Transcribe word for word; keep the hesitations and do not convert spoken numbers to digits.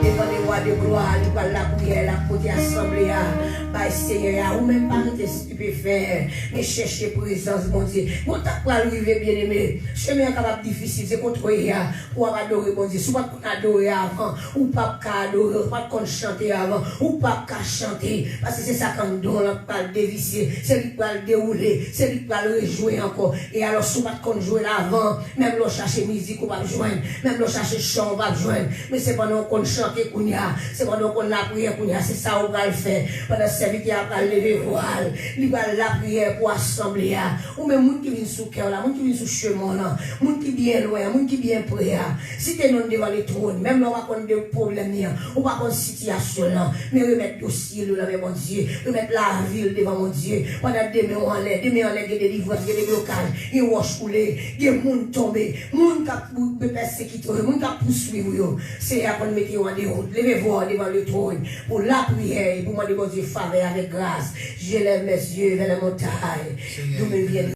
Devan de wa de glwa, li pral lapriyè, l ap pote asanble a bay Senyè a. Ou menm pa rete estipefè, men chèche prezans Bondye. Gon tan k pral rive, byeneme, chemen an kapab difisil, se kote w ye a pou w ap adore Bondye. Si w pa t konn adore avan, ou p ap ka adore, ou pa t konn chante avan, ou p ap ka chante, paske se sa k anndan w lan k pral devisye, se li k pral dewoule, se li k pral rejwe ankò. E alò, si w pa t konn jwe l avan, menm lè w chache mizik, ou p ap jwenn. Menm lè w chache chan, ou p ap jwenn. Men se pandan w konn chante kounye a, se pandan w konn lapriyè kounye a, se sa ou pral fè. Pandan sèvitè a pral leve vwa l, li pral lapriyè pou asanble a. Ou menm, moun ki vin sou kè w la, moun ki vin sou chemen w lan, moun ki byen lwen an, moun ki byen pre a, site non l devan letwòn. Menm lè w pa konn de pwoblèm li an, ou pa konn sitiyasyon l lan, men remèt dosye l yo nan men Bondye, remèt lavi l devan Bondye. Pandan de men w anlè, de men anlè gen delivrans, gen deblokaj, gen wòch woule, gen moun tonbe, moun k ap pou-, pèsekite w yo, moun k ap pouswiv ou yo. Senyè a konn mete yo an dewout. Leve vwa w devan letwòn pou lapriyè e pou mande Bondye favè avèk gras. Je lève mes yeux vers les montagnes, d'où me viendra